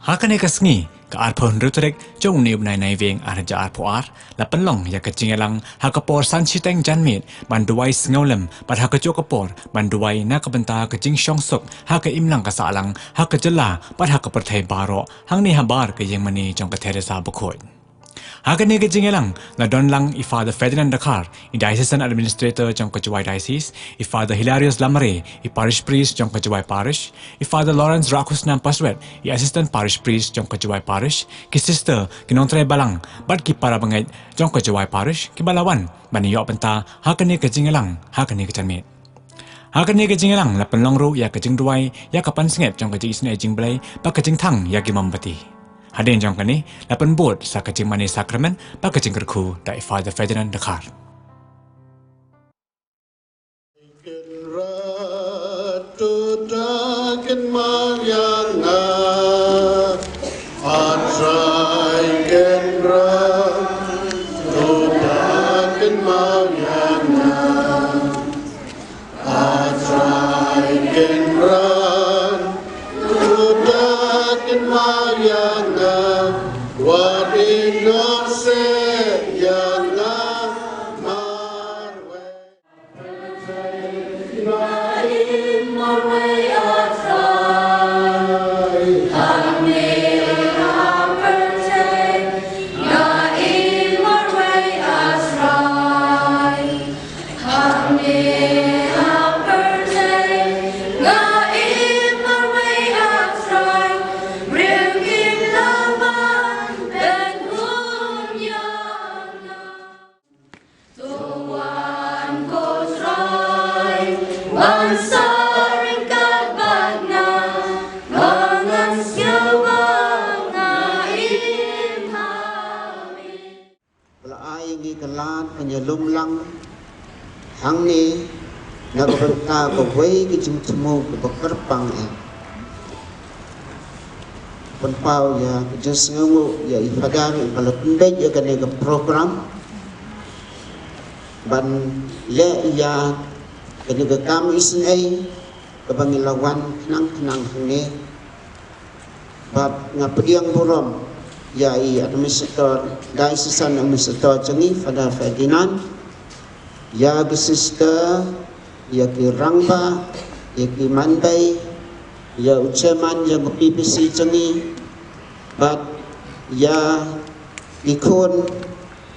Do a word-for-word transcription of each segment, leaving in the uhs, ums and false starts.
Ha kane ka sngi, ka arphew hynriew tarik jong une u bnai Naiwieng arhajar arphew ar, la pynlong ïa ka jingïalang ha ka por san shiteng janmiet ban duwai sngewlem bad ha kajuh ka por ban duwai na ka bynta ka jingshongsuk ha ka imlang ka sahlang ha ka jylla bad ha ka pyrthei baroh, hangne habar ka ïingmane jong ka Theresa Bakhuid. Ha kane ka jingïalang la don lang i Father Ferdinand Dkhar, i Diocesan Administrator jong ka Jowai Diocese, i Father Hilarius Lamare, i Parish Priest jong ka Jowai Parish, i Father Lawrence Rakhusnam Paswet, i Assistant Parish Priest jong ka Jowai Parish, ki Sister, ki nongtrei balang bad ki para bangeit jong ka Jowai Parish kiba la wan ban ïoh bynta ha kane ka jingïalang ha kane ka janmiet. Ha kane ka jingïalang la pynlong ruh ïa ka jingduwai ïa ka pansngiat jong ka jingisynei jingblei bad ka jingthang ïa ki mombati. Hadien jong kane la pynbud sa ka jingmane sakramen bad ka jingkyrkhu da i Father Ferdinand Dkhar. Ba la ai ïa ngi ka lad ban ïalum lang hangne na ka bynta kawei ka jingthmu kaba kyrpang eh. Pynpaw ïa ka jingsngewnguh ïa i Father iba la pynbeit ïa kane ka program ban leh ïa kane ka kam isynei kaba ngi la wan khnang khnang hangne. Bad nga pdiang burom ïa i administrator, diocesan administrator jong ngi, Father Ferdinand, ïa ki sister, ïa ki rangbah, ïa ki manbei, ïa u chairman ïa ka P P C jong ngi, bad ïa ki khun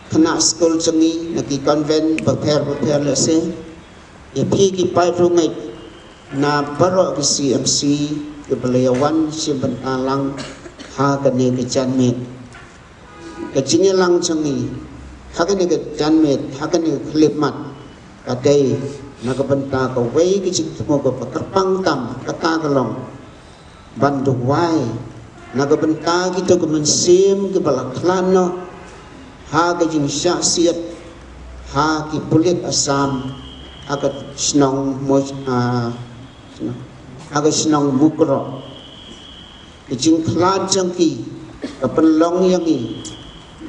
khynnah skul jong ngi na ki convent bapher bapher lehse. Ïa phi ki paidbah na baroh ki C M C kiba la ïa wan shim bynta lang ha kane ka janmiet. Ka jingïalang jong ngi ha kane ka janmiet, ha kane ka khyllipmat, ka dei na ka bynta kawei ka jingthmu kaba kyrpang tam, kata ka long ban duwai na ka bynta kito ki mynsiem kiba la khlad noh ha ka jingshah siat ha ki pulit Assam ha ka shnong Mo-, ah, ha ka shnong Mukroh. Ka jingkhlad jong ki ka pynlong ïa ngi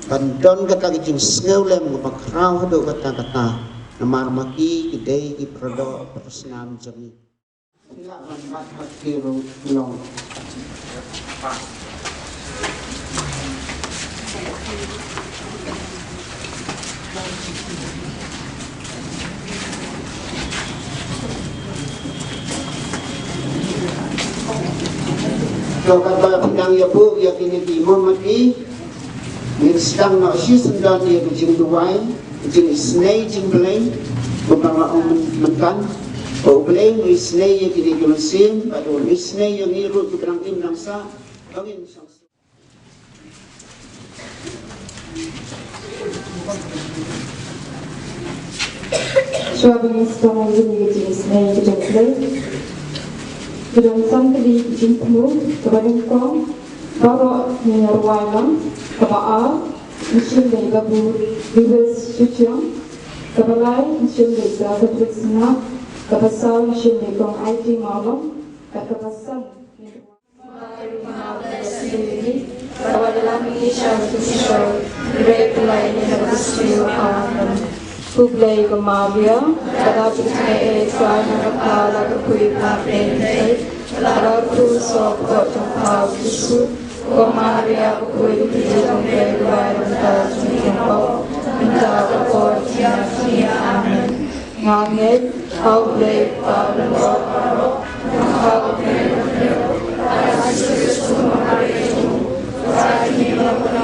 ban don kata ka jingsngewlem kaba khraw haduh katta katta, namar ma ki ki dei ki paradoh parasnam jong ngi. To katba phi dang ïa buh ïa kine ki mombati, ngin sdang noh shisyndon ïa ka jingduwai, ka jingisynei jingblei, kumba nga ong myn-, mynta. Ba U Blei un isynei ïa kine ki mynsiem, bad un isynei ïa ngi ruh kiba dang im dang sah, ba ngin sdang. Shuwa ba ngin sdang ïa kine ki jingisynei ki jong U Blei, ki don san tylli ki jingthmu kiba nyngkong baroh ngin ïa rwai lang. Kaba ar, ngin shim da i Babu Vives Shuchiang. Kaba lai, ngin shim da i Doctor Fritz Nat. Kaba saw, ngin shim da i Kong Aiti Mawlong. Bad kaba san, ngin rwai Khublei ko Maria, ka dap bishni, U Trai u don bad pha, la kyrkhu ïa phi ha ki kynthei, bad ka dap ka jong pha u Jisu. Ko Maria, ko khuid, phi jong me duwai na ka bynta jong ki kynthei, mynta bad ha ka por jong ngi. Amen. Nga ngeit ha U Blei Kpa Baroh, ha U Blei Khun Khynñiuh, ha Jisu Khrist U Maria jong u, ha ka Kynthei Maria,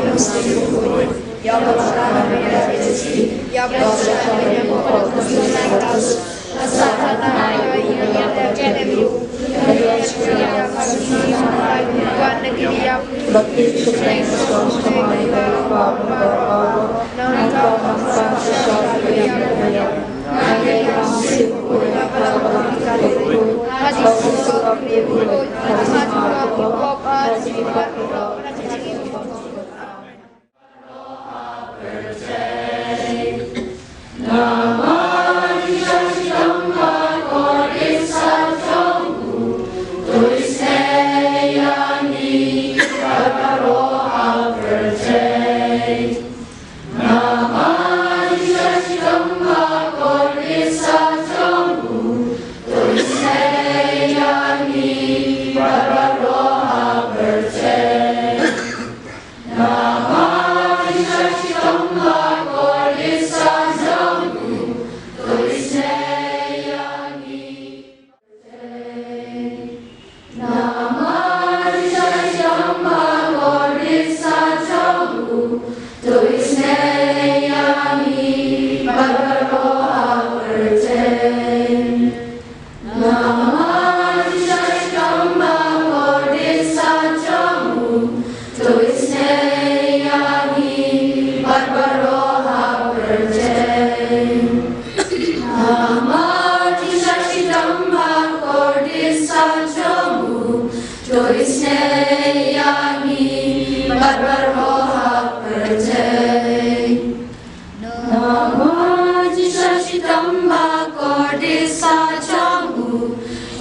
Namar jingshah shitom ba kordit sah jong u,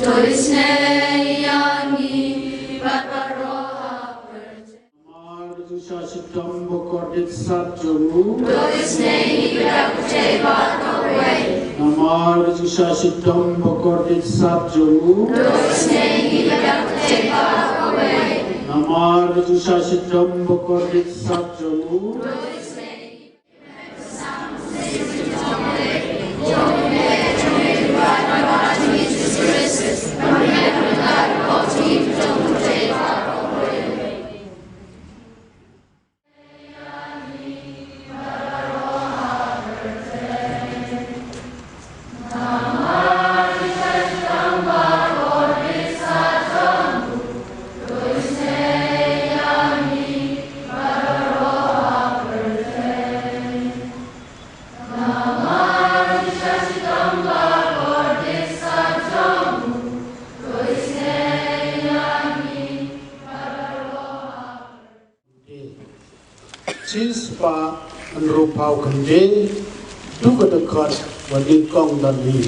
to isynei ïa ngi bad baroh ha pyrthei. Namar jingshah shitom ba kordit sah jong u, to isynei ïa ngi bad baroh kawei. Namar jingshah shitom ba kordit sah jong u, to isynei ïa ngi bad baroh kawei. Namar jingshah shitom ba kordit sah jong u, to isynei Shispah hynriewphew khyndai, tu ka dkhot ba nyngkong don hi.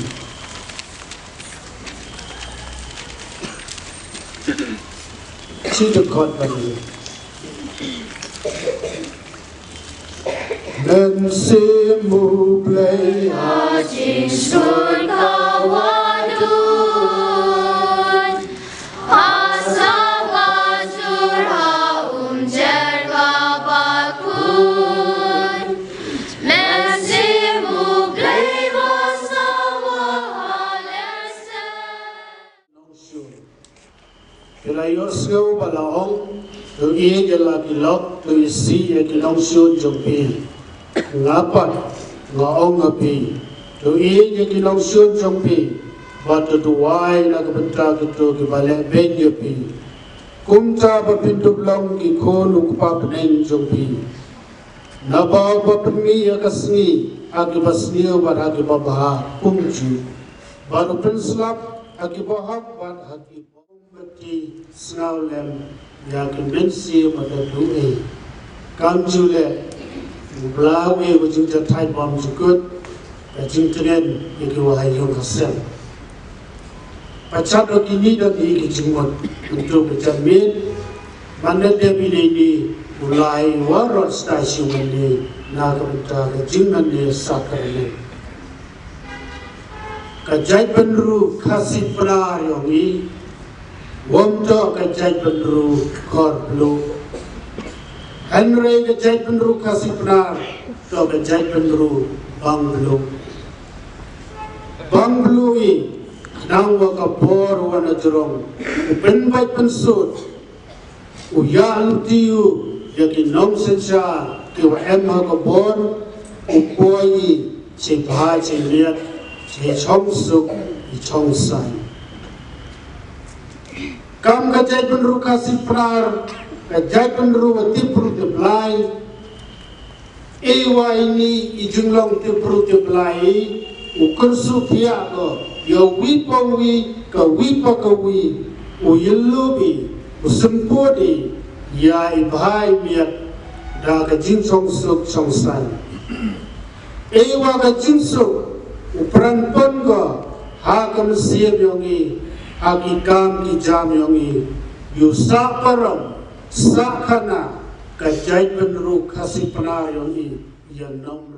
Shi dkhot don hi. Mynsiem U Blei ha jingsngewsih ka wadud. Ha sawah jur ha umjer kaba khuid. Mynsiem U Blei ba sawah ha lehse. Nongshun. Phi la ïohsngew ba la ong, to ïeit ïa la ki lok, to isih ïa ki nongshun jong phi. Nga pat nga ong ha phi, to ïeit ïa ki nongshun jong phi, bad to duwai na ka bynta kito kiba leh beiñ ïa phi. Kumta ba phin dup long ki khun u Kpa bneng jong phi. Naba uba pynmih ïa ka sngi ha kiba sniew bad ha kiba bha kumjuh, bad u pynslap ha kiba hok bad ha kiba Kti sngewlem ïa ki mynsiem ba da duh ei. Kam ju leh u bla u ei u jingjahthait bymjukut, ka jingtngen ïa ki wahai ïung ha sem. Pachat ïa kine da ki ki jingmut, mynta ka janmiet, man da dep ïa kine u lai warot stai shu mane na ka bynta ka jingmane sakramen. Ka jaitbynriew Khasi Pnar jong ngi, wym toh ka jaitbynriew Khorbluk, Hynrei ka jaitbynriew Khasi Pnar, ka jaitbynriew bang blue. Bang blue i, nang wa ka bor wa na jrong, u pynbeit pynsut, u ïa luti u ïa ki nongsynshar ki wa em ha ka bor, u poi i che bha che miat, che chong suk i chong saiñ. Kam ka jaitbynriew Khasi Pnar, ka jaitbynriew wa tip briew tip Blai, e wa ini i jinglong tip briew tip Blai, u kyrsu thiah ko ïa wi pa wi, ka wi pa ka wi, u ïalup i, u semput i ïa i bha i miat da ka jingchong suk chong saiñ. E wa ka jingsuk u pran pon ko ha ka mynsiem yong i, ha ki kam ki jam yong i, ïa u sah parom sah khana ka jaitbynriew Khasi Pnar yong i ïa nong.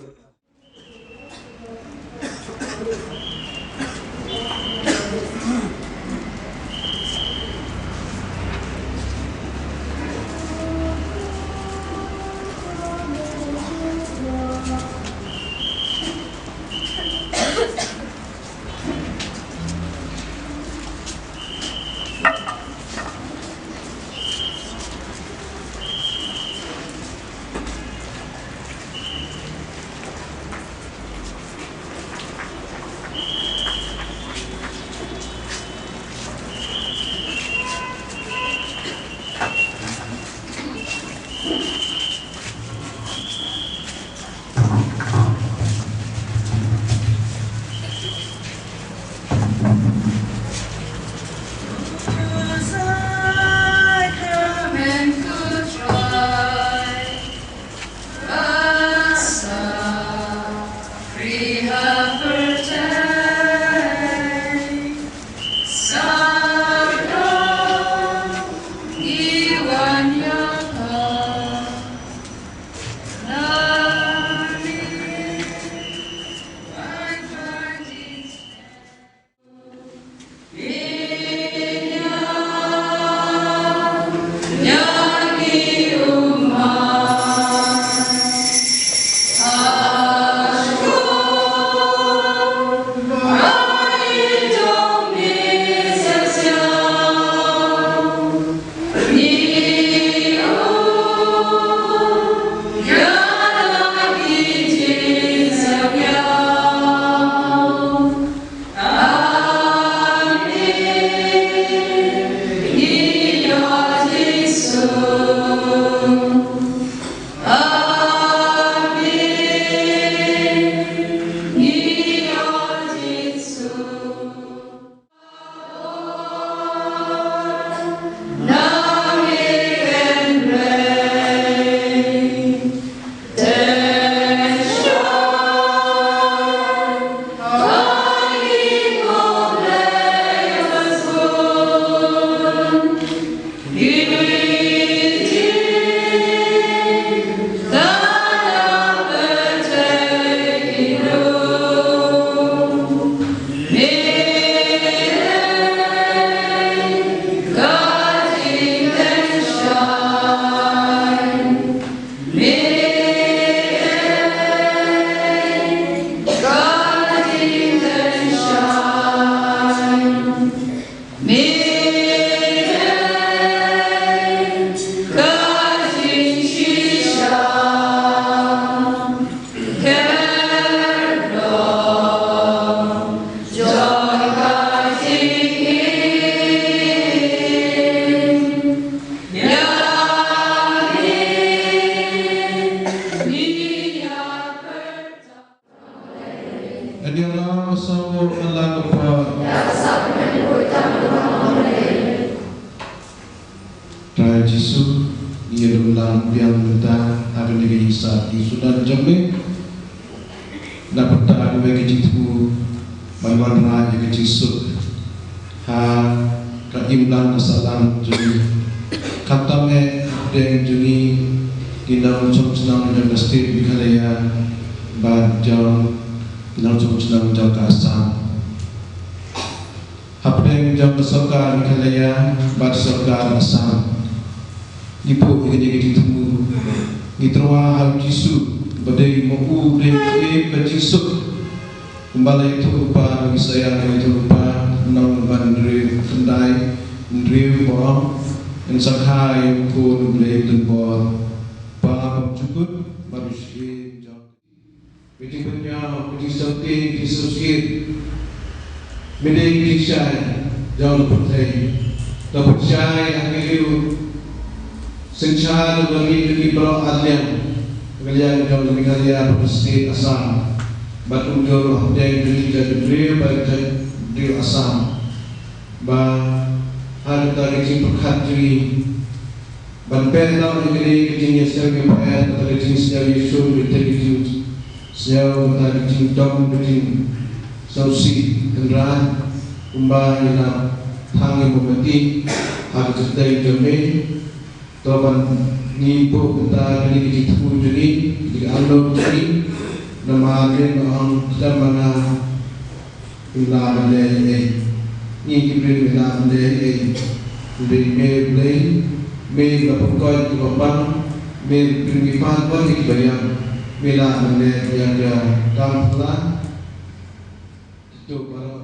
Ïa la ka sawdong ïa la ka por. Trai Jisu, ngi ïa don lang biang mynta ha kane ka ïing sah ki sudan jong me. Na bynta kawei ka jingthmu ban wanrah ïa ka jingsuk ha ka imlang ka sahlang jong ngi. Khamtam eh hapdeng jong ngi ki nongshong shnong jong ka state Meghalaya bad jong ki nongshong shnong jong ka Assam. Hapdeng jong ka sorkar Meghalaya bad sorkar Assam. Ngi buh ïa kane ka jingthmu, ngi tyrwa ha u Jisu, ba dei ma u dei ka jingsuk. Kumba la ïathuh u Kpa, ngi sa ïa ïathuh u Kpa, nang ban ri khyndai, ri ba ong, yn sa kha ïa u Khun u Blei donbor, ba bymjukut bad u Syiem jong. Ka jingpynïaw, ka jingsngewthuh, ka jingsngewsih. Mynta ka jingshai jong ka pyrthei. Ka pyrshai ha ka riew synshar, ka riew jong ki baroh arliang. Ka liang jong ka Meghalaya bad ka state Assam. Bad kumjuh hapdeng jong ki jaitbynriew bad ka jaitbynriew Assam. Ba ha kata ka jingpyrkhat jong ngi ban pynlong ïa kane ka jingïaseng ïapher, kata ka jingsngew ïashun, kata ka jingsngew, kata ka jingdom, ka jingsngewsih, Kynrad, kumba ngi la thang ïa u Mati ha ka kyrteng jong me. To ban ngi buh kata kane ka jingthmu jong ngi, ka jingangnud jong ngi, namar me nga ong khlem ma nga, Ngi lah ban leh ei ei. Ngi ki briew ngi lah ban leh ei ei. Hynrei me Blei, me la pynkoit kiba pang, me la pynkoit kiba pang, me la pynkoit kiba ïap. Me lah ban leh ïa ka kam phylla. Kito baroh.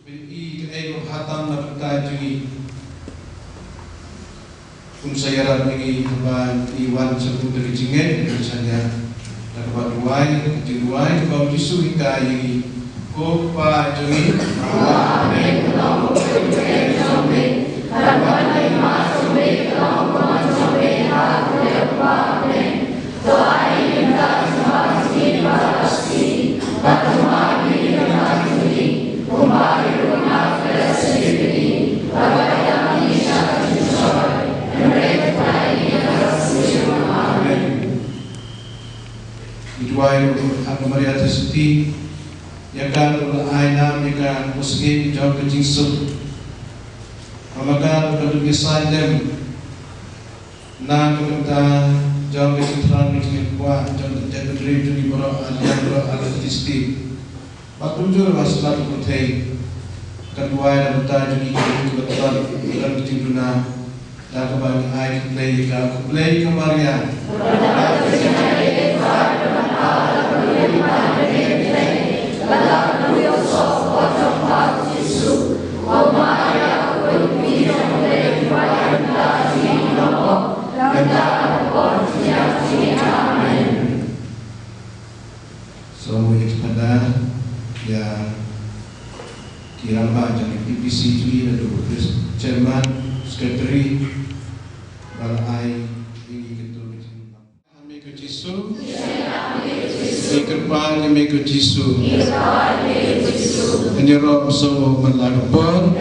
Phin ïohi kaei kaba bha tam na ka bynta jong ngi. Kum sa ïarap ïa ngi haba ngi wan sha kata ka jingngeit, ngi sa ïa, da kaba duwai, ka jingduwai kaba u Jisu u hikai ïa ngi. Ko Kpa jong ngi. Ngi duwai ruh ha ka Maria Theisotti, ïa ka ruh la ai nam ïa ka basngi jong ka jingsuk. Namar ka ruh ka dei ka saiñ lem na ka bynta jong ka jingthrang, ka jingkwah jong ka jaitbynriew jong ngi baroh, ha liang baroh, ha ka district. Bad kumjuh ruh ha satlak ka pyrthei. Ngi duwai na ka bynta jong ngi kiba tlot, kiba don ka jingduna. Da kaba ngi ai khublei ïa ka, khublei ïa ka Maria. Ïa ki rangbah jong ka P P C jong ngi, naduh u Vice Chairman, Secretary, ba la ai ïa ngi katu ka jingïarap. Ha me ko Jisu. Ngi kyrpad ïa me ko Jisu. Yn ïaroh ba sngewbha man la ka por.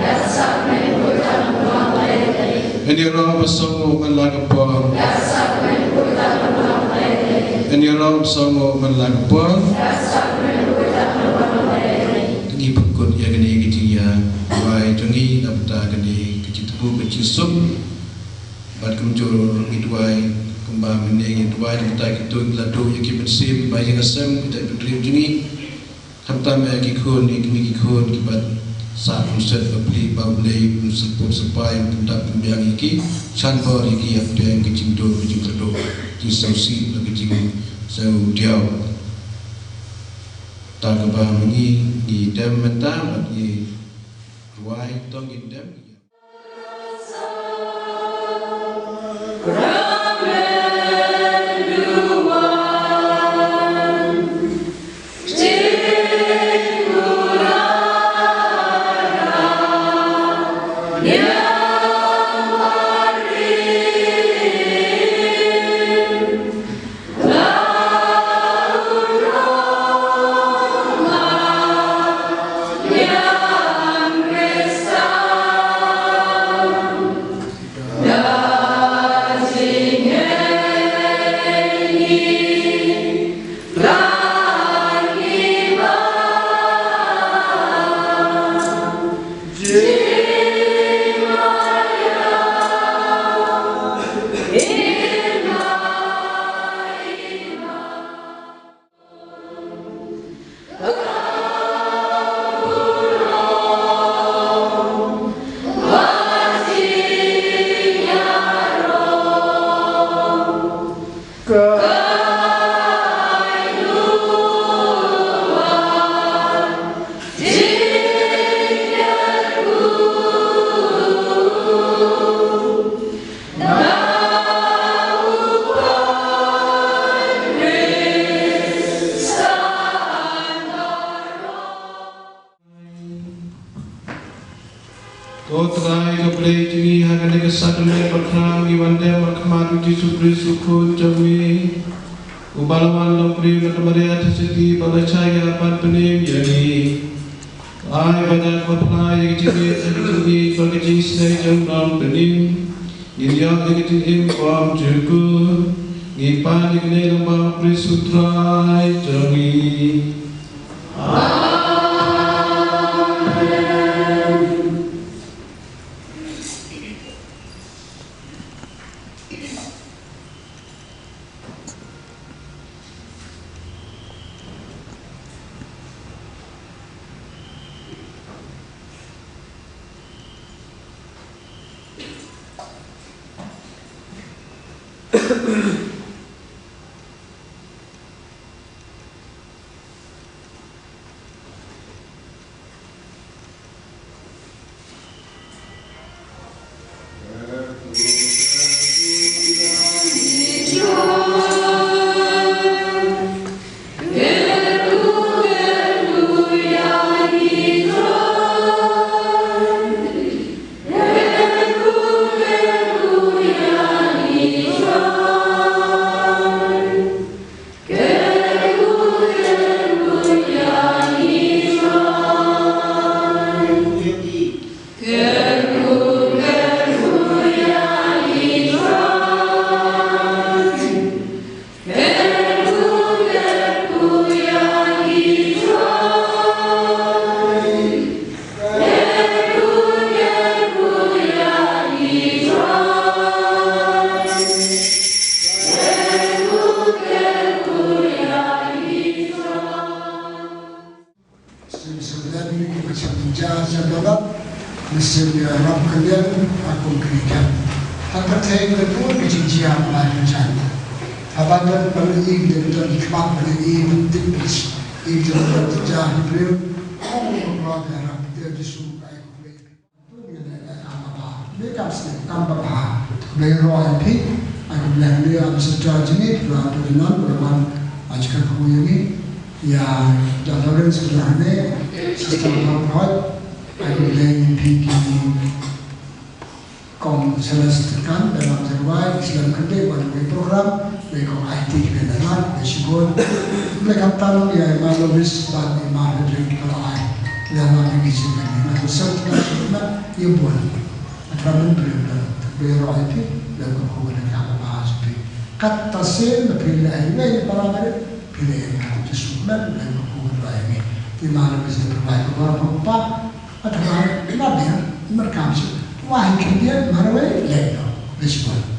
Yn ïaroh ba sngewbha man la ka por. Yn ïaroh ba sngewbha man la ka por. Ngi pynkut ïa kane ka jingïaduwai jong ngi na bynta kane ka jingthmu ka jingsuk. Bad kumjuh ruh ngi duwai, kumba mynne ngi duwai na ka bynta kito kiba la duh ïa ki mynsiem, kiba ïeng ha sem, kita ki briew jong ngi. Khamtam ïa ki khun, ïa kine ki khun kiba sah kumset, ba plie ba U Blei un syrpuh syrpai, un pyndap pynbiang ïa ki, shah bor ïa ki hapdeng ka jingduh, ka jingkyrduh, jingsngewsih bad ka jingsngewdiaw. Te kaba ma ngi, ngi dem mynta bad ngi duwai, to ngin dem. Ko Trai ko Blei jong ngi, ha kane ka sadumet bakhraw ngi wan dem ha khmat u Jisu Khrist u Khun jong ngi, uba la wan long briew na ka Maria Theisotti, ba la shah ïa bad bniah ïa ngi. Ai ba da kaba phla ïa ka jingngeit ha ka jingngeit bad ka jingisynei jong u Nongpynim, ngin ïoh ïa ka jingim kaba ym jur kur. Ngi pan ïa kane lyngba U Khrist u Trai jong ngi. Amen. Sien sien lem ïa ki ba shem jia shem babat, ne sien ïa rap ka liang ha kum kri kan. Ha ka thei ka dur ka jingjia ba la jan. Ha ba don ba la ïing don don ki khmat ba la ïing don tik pis. Ïing don don ti ja hi briew. Ong ko rap ïa rap ïa Jisu ka ai ko briew. Ïa kam sien kam ba ba. Blei roi ïa phi. Ai ko blei ne ïa Mister George ni la tu non ba wan ai ka ku ïa ni. Ïa, Doctor Lawrence Blahne, Sister Hot, ai u lei phi ki kong Celeste Kan, dalam serwai, Islam kende, wan wei program, wei kong I T ki ben dalam, wei shibun. Wei kam tam ïa i ma Lois, ban i ma Hedrin, kala ai, ïa ma ki shibun, na kusel tla shibun, ïa bun. Atra men bri bri, bri roh I T, wei kong kong wei ka ba ba shibun. Kat tasin, bri le ai, wei para bri, bri le ai, Jisu men, wei kong kong wei ai. Ti ma Lois, bri wei kong wei pa, Atra, na dia, merkam su. Wah, ki dia, marwei, lek no. Respon.